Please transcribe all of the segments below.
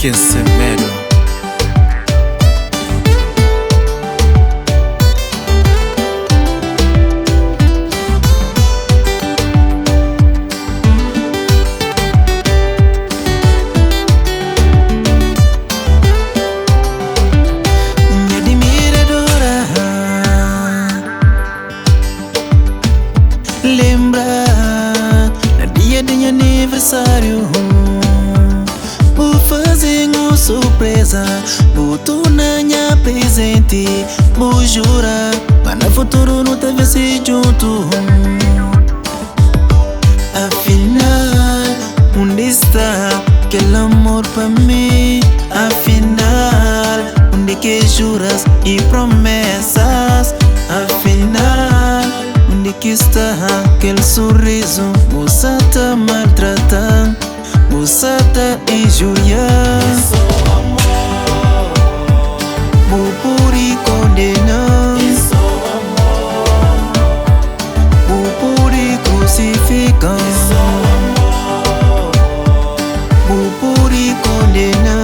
Ken Semedo. Nha admiradora, lembra na dia di nha aniversário, bu faze un surpresa, bu torna nha presente, bu jura ma na futuro nu ta vence junto. Afinal, undi sta kel amor pa mi? Afinal, undi ke juras e promessas? Afinal, undi ki sta kel sorriso? Bu sa ta maltrata, bu sa ta injuria. Bu pode kondena, bu pode krusifika, bu pode kondena,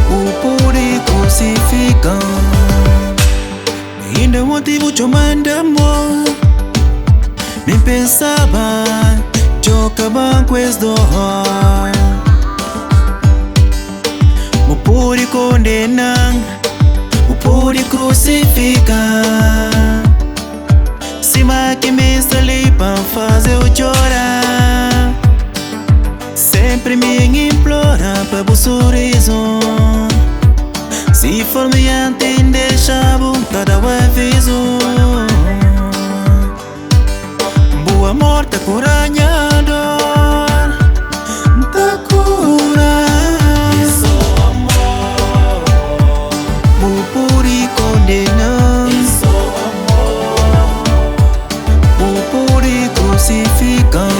bu pode krusifika. Ainda ontem bu txoma-m di amor, mi pensaba djo kaba ku es dor. Bu pode kondena-m, bu pode krusifika, sima ki mi sta li pa N faze-u txora. Senpri mi N inplora pa bu surizu, si for mi anti N dexa-bu, N ta da-u avizu. Bu amor ta kura nha dor, ta kura. Bu pode kondena-m, bu pode krusifika-m,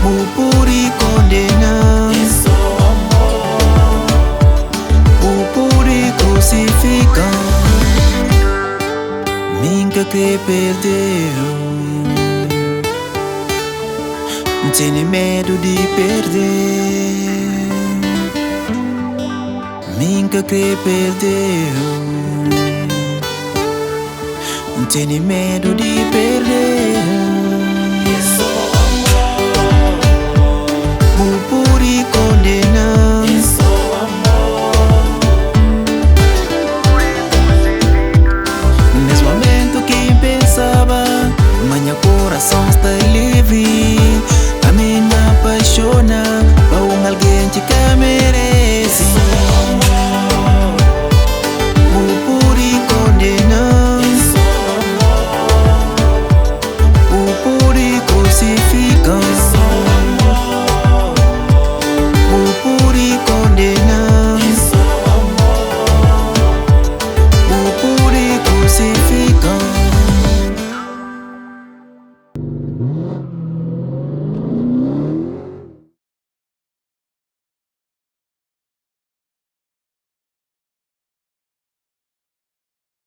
bu pode kondena-m, bu pode krusifika-m. Mi N ka kre perde-u, N tene medu di perde. Mi N ka kre perde-u, N tene medu di perde.